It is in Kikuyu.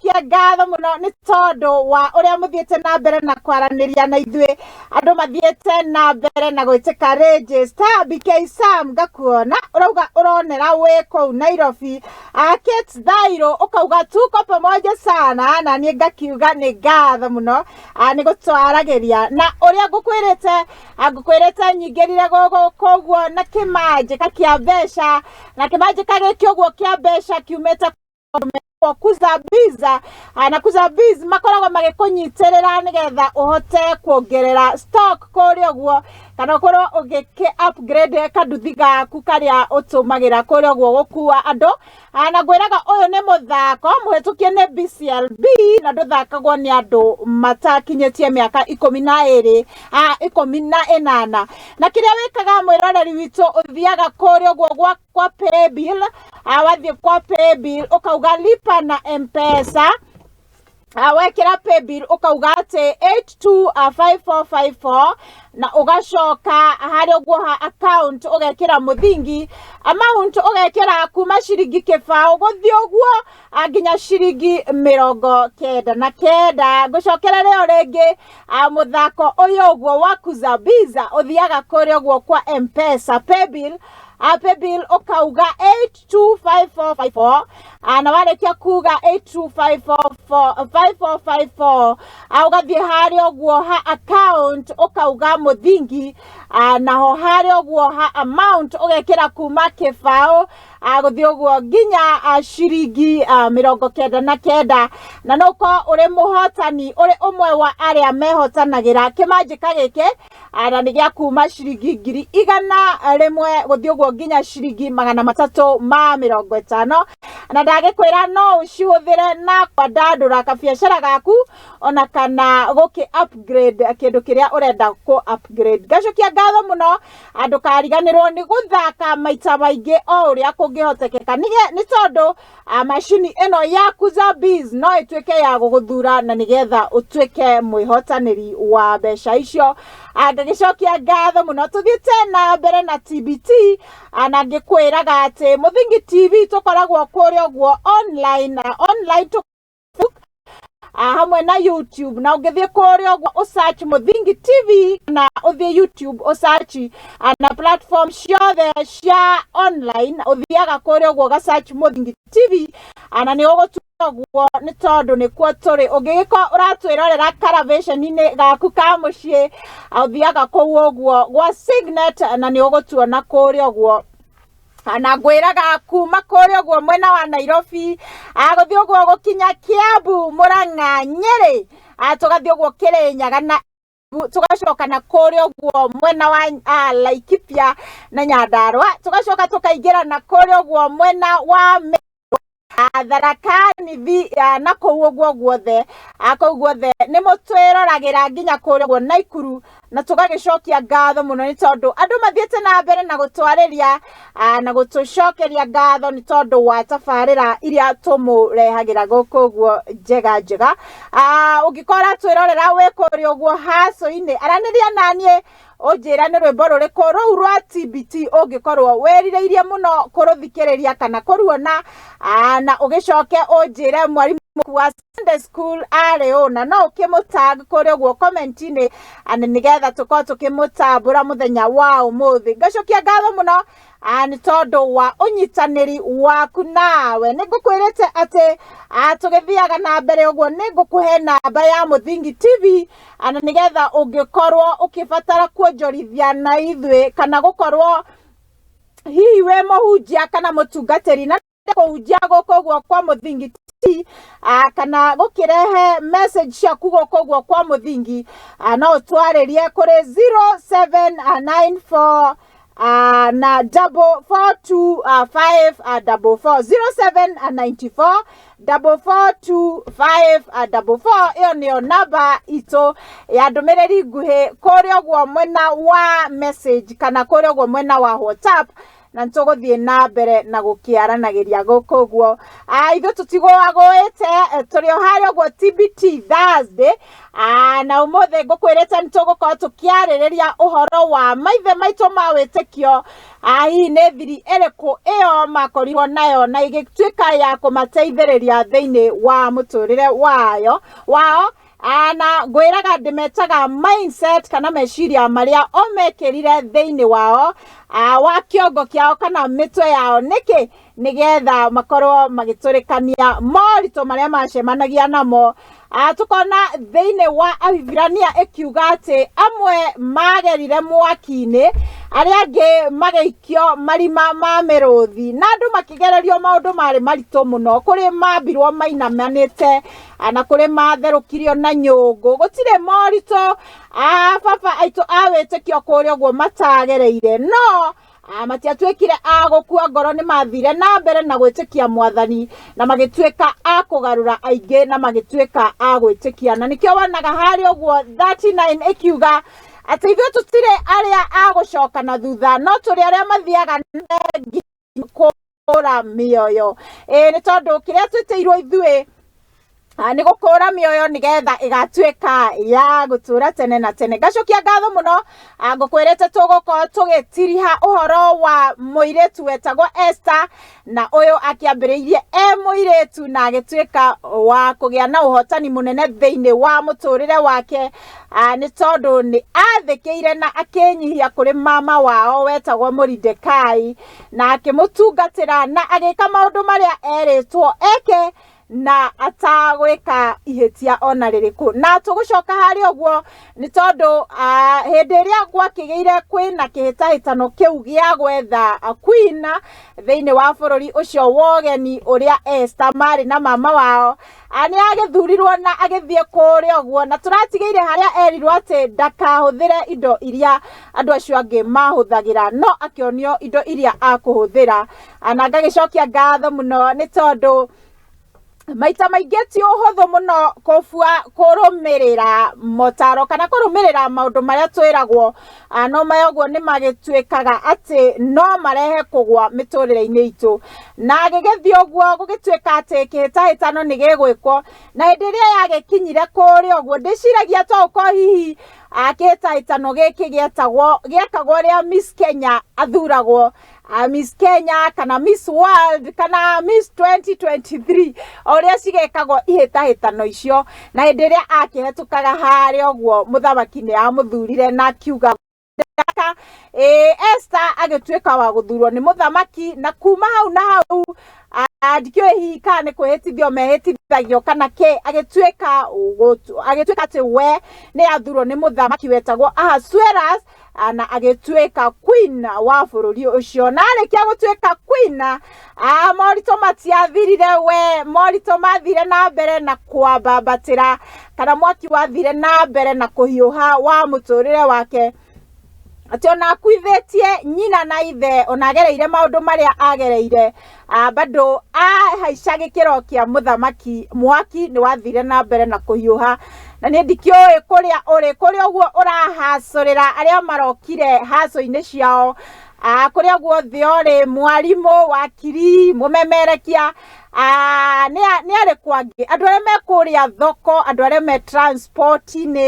Ngagĩcokia ngatho mũno nĩ tondũ wa ũrĩa mũthiĩte na mbere na kwaranĩria na ithuĩ. Andũ mathiĩte na mbere na gwĩtĩka register. BK Sam ngakuona ũrauga ũronera wĩ kũu Nairobi. Kate Thairũ ũkauga tuko pamoja sana, na niĩ ngakiuga nĩ ngatho mũno nĩ gũtwaragĩria na ũrĩa ngũkwĩrĩte. Ngũkwĩrĩte nyingĩrire gũkũ koguo na kĩmanjĩka kĩa mbeca, na kĩmanjĩka gĩkĩ ũguo kĩa mbeca kiumĩte Kuza Biz, na Kuza Biz makoragwo magĩkũnyitĩrĩra nĩgetha ũhote kuongerera stock kũrĩa ũguo, kana ũkorwo ũgĩkĩ upgrade kanduthi gaku karĩa ũtũmagĩra kũrĩa ũguo gũkua andũ. Na ngwĩraga ũyũ nĩ mũthako mũhĩtũkie nĩ BCLB na ndũthakagwo nĩ andũ matakinyĩtie mĩaka 12, 18. Na kĩrĩa wĩkaga mwĩroreri witũ, ũthiaga kũrĩa ũguo kwa paybill. Wathiĩ kwa paybill ũkauga lipa na M-Pesa. Wekĩra paybill ũkauga atĩ 825454, na ũgacoka harĩa ũguo ha account ũgekĩra mũthingi, amount ũgekĩra kuma ciringi 0 gũthiĩ ũguo nginya ciringi 99. Ngũcokerere o rĩngĩ, mũthako ũyũ ũguo wa Kuza Biz ũthiaga kũrĩa ũguo kwa M-Pesa paybill, paybill ũkauga 825454, na warĩkia kuga 825454, ũgathiĩ harĩa ũguo ha account ũkauga mũthingi, naho harĩa ũguo ha amount ũgekĩra kuma 0 gũthiĩ ũguo nginya ciringi 99, na no ũkorwo ũrĩ mũhotani, ũrĩ ũmwe wa arĩa mehotanagĩra kĩmanjĩka gĩkĩ, na nĩ gĩa kuma ciringi 100,000 gũthiĩ ũguo nginya ciringi 350. Na ndagĩkwĩra no ũcihũthĩre na kwandandũra kabiacara gaku, ona kana gũkĩ upgrade kĩndũ kĩrĩa ũrenda kũ upgrade. Ngacokia ngatho mũno, ndũkariganĩrwo nĩ gũthaka maita maingĩ o ũrĩa kũngĩhotekeka, nĩ tondũ macini ĩno ya Kuza Biz no ĩtuĩke ya gũgũthura na nĩgetha ũtuĩke mwĩhotanĩri wa mbeca icio. Ngagĩcokia ngatho mũno, tũthiĩte na mbere na TBT, na ngĩkwĩraga atĩ Mũthingi TV tũkoragwo kũrĩa ũguo online, online Facebook hamwe na YouTube, na ũngĩthiĩ kũrĩa ũguo ũsearch Mũthingi TV, na ũthiĩ YouTube ũsearch, na platform ciothe cia online ũthiaga kũrĩa ũguo ũgasearch Mũthingi TV, na nĩ ũgũtua ũguo nĩ tondũ nĩkuo tũrĩ. Ũngĩgĩkorwo ũratwĩrorera karavĩceni-inĩ gaku ka mũciĩ, ũthiaga kũu ũguo gwa Signet na nĩ ũgũtuona kũrĩa ũguo. Na ngwĩraga kuma kũrĩa ũguo mwena wa Nairobi, gũthiĩ ũguo gũkinya Kiambu, Murang'a, Nyĩrĩ, tũgathiĩ ũguo Kĩrĩnyaga, na tũgacoka na kũrĩa ũguo mwena wa Laikipia na Nyandarua, tũgacoka tũkaingĩra na kũrĩa ũguo mwena wa Tharaka Nithi, na kũu ũguo guothe, kũu guothe nĩ mũtwĩroragĩra nginya kũrĩa ũguo Naikuru, na tũgagĩcokia ngatho mũno nĩ tondũ andũ mathiĩte na mbere na gũtwarĩria, na gũtũcokeria ngatho nĩ tondũ wa tabarĩra iria tũmũrehagĩra gũkũ ũguo njega njega. Ũngĩkorwo ũratwĩrorera wĩ kũrĩa ũguo hacũ-inĩ, aranĩria naniĩ ũnjĩre nĩ rwĩmbo rũrĩkũ rũu rwa TBT ũngĩkorwo wĩrirĩirie mũno kũrũthikĩrĩria kana kũruona, na ũgĩcoke ũnjĩre mwarimũ wa Sunday school arĩ ũ, na no ũkĩmũtag kũrĩa ũguo comment-inĩ, na nĩgetha tũkorwo tũkĩmũtambũra mũthenya wa ũmũthĩ. Ngacokia ngatho mũno nĩ tondũ wa ũnyitanĩri waku nawe. Nĩ ngũkwĩrĩte atĩ tũgĩthiaga na mbere ũguo nĩ ngũkũhe namba ya Mũthingi TV, na nĩgetha ũngĩkorwo ũkĩbatara kuonjorithia na ithuĩ, kana gũkorwo hihi wĩ mũhunjia kana mũtungatĩri na kũhunjia gũkũ ũguo kwa Mũthingi TV, kana gũkĩrehe message ciaku gũkũ ũguo kwa Mũthingi, no ũtwarĩrie kũrĩ 0794 na 442 5 44, 0794 442 5 44. Ĩyo nĩyo namba itũ ya ndũmĩrĩri nguhĩ kũrĩa ũguo mwena wa message kana kũrĩa ũguo mwena wa WhatsApp. Na nĩtũgũthiĩ na mbere na gũkĩaranagĩria gũkũ ũguo. Ithuĩ tũtigũagũĩte, tũrĩ o harĩa ũguo TBT Thursday. Na ũmũthĩ ngũkwĩrĩte nĩtũgũkorwo tũkĩarĩrĩria ũhoro wa maithe maitũ ma wĩtĩkio. Hihi nĩ thiri ĩrĩkũ ĩyo makorirwo nayo na ĩgĩtuĩka ya kũmateithĩrĩria thĩinĩ wa mũtũrĩre wayo wao? Na ngwĩraga ndĩmetaga mindset kana meciria marĩa o mekĩrire thĩinĩ wao, wa kĩongo kĩao kana mĩtwe yao, nĩkĩ? Nĩgetha makorwo magĩtũrĩkania moritũ marĩa macemanagia namo. Tũkona thĩinĩ wa Ahibirania ĩkiuga atĩ amwe magerire mwaki-inĩ, arĩa angĩ magĩikio marima ma mĩrũthi, na andũ makĩgererio maũndũ marĩ maritũ mũno, kũrĩ mambirwo mainamanĩte na kũrĩ matherũkirio na nyũngũ. Gũtirĩ moritũ baba aitũ a wĩtĩkio kũrĩa ũguo matagereire, no matiatuĩkire a gũkua ngoro. Nĩ mathire na mbere na gwĩtĩkia Mwathani na magĩtuĩka a kũgarũra aingĩ na magĩtuĩka a gwĩtĩkia. Na nĩkĩo wonaga harĩa ũguo 39 ĩkiuga atĩ ithuĩ tũtirĩ arĩa a gũcoka na thutha, no tũrĩ arĩa mathiaga nginya kũra mĩoyo. Ĩĩ, nĩ tondũ kĩrĩa twĩtĩirwo ithuĩ nĩ gũkũra mĩoyo nĩgetha ĩgatuĩka ya gũtũra tene na tene. Ngacokia ngatho mũno. Ngũkwĩrĩte tũgũkorwo tũgĩtiriha ũhoro wa mũirĩtu wetagwo Esther, na ũyũ akĩambĩrĩirie e mũirĩtu na agĩtuĩka wa kũgĩa na ũhotani mũnene thĩinĩ wa mũtũrĩre wake, nĩ tondũ nĩ athĩkĩire na akĩnyihia kũrĩ mama wao wetagwo Moridekai, na akĩmũtungatĩra na agĩka maũndũ marĩa erĩtwo eke na atagwĩka ihĩtia ona rĩrĩkũ. Na tũgũcoka harĩa ũguo nĩ tondũ hĩndĩ ĩrĩa gwakĩgĩire kwĩna kĩhĩtahĩtano kĩu gĩa gwetha queen thĩinĩ wa bũrũri ũcio wa ũgeni ũrĩa Esther marĩ na mama wao, nĩ agĩthurirwo na agĩthiĩ kũrĩa ũguo, na tũratigĩire harĩa erirwo atĩ ndakahũthĩre indo iria andũ acio angĩ mahũthagĩra, no akĩonio indo iria akũhũthĩra. Na ngagĩcokia ngatho mũno nĩ tondũ maita maingĩ ti ũhũthũ mũno kũbua kũrũmĩrĩra motaro kana kũrũmĩrĩra maũndũ marĩa twĩragwo, no maya ũguo nĩ magĩtuĩkaga atĩ no marehe kũgwa mĩtũrĩre-inĩ itũ. Na gĩgĩthiĩ ũguo gũgĩtuĩka atĩ kĩhĩtahĩtano nĩ gĩgwĩkwo, na hĩndĩ ĩrĩa yagĩkinyire kũrĩa ũguo, ndĩciragia to ũkorwo hihi kĩhĩtahĩtano gĩkĩ gĩetagwo gĩekagwo rĩa Miss Kenya athuragwo, Miss Kenya kana Miss World kana Miss 2023, o ũrĩa cigekagwo ihĩtahĩtano icio. Na hĩndĩ ĩrĩa akĩhetũkaga harĩa ũguo, mũthamaki nĩ amũthurire na akiuga ĩĩ, Esther agĩtuĩka wa gũthurwo nĩ mũthamaki. Na kuma hau na hau, ndikĩũĩ hihi kana nĩ kwĩhĩtithio mehĩtithagio kana kĩ, agĩtuĩka atĩ we nĩ athurwo nĩ mũthamaki wetagwo Ahasuerus, na agĩtuĩka queen wa bũrũri ũcio. Na arĩkia gũtuĩka queen, moritũ matiathirire we, moritũ mathire na mbere na kwambambatĩra, kana mwaki wathire na mbere na kũhiũha wa mũtũrĩre wake, atĩ ona akuithĩtie nyina na ithe, ona agereire maũndũ marĩa agereire, bado ahaica gĩkĩro kĩa mũthamaki, mwaki nĩ wathire na mbere na kũhiũha. Na niĩ ndikĩũĩ kũrĩa ũrĩ, kũrĩa ũguo ũrahacũrĩra arĩa marokire haco-inĩ ciao, kũrĩa guothe ũrĩ, mwarimũ, wakiri, mũmemerekia, nĩ arĩkũ angĩ, andũ arĩa me kũrĩa thoko, andũ arĩa me transport-inĩ.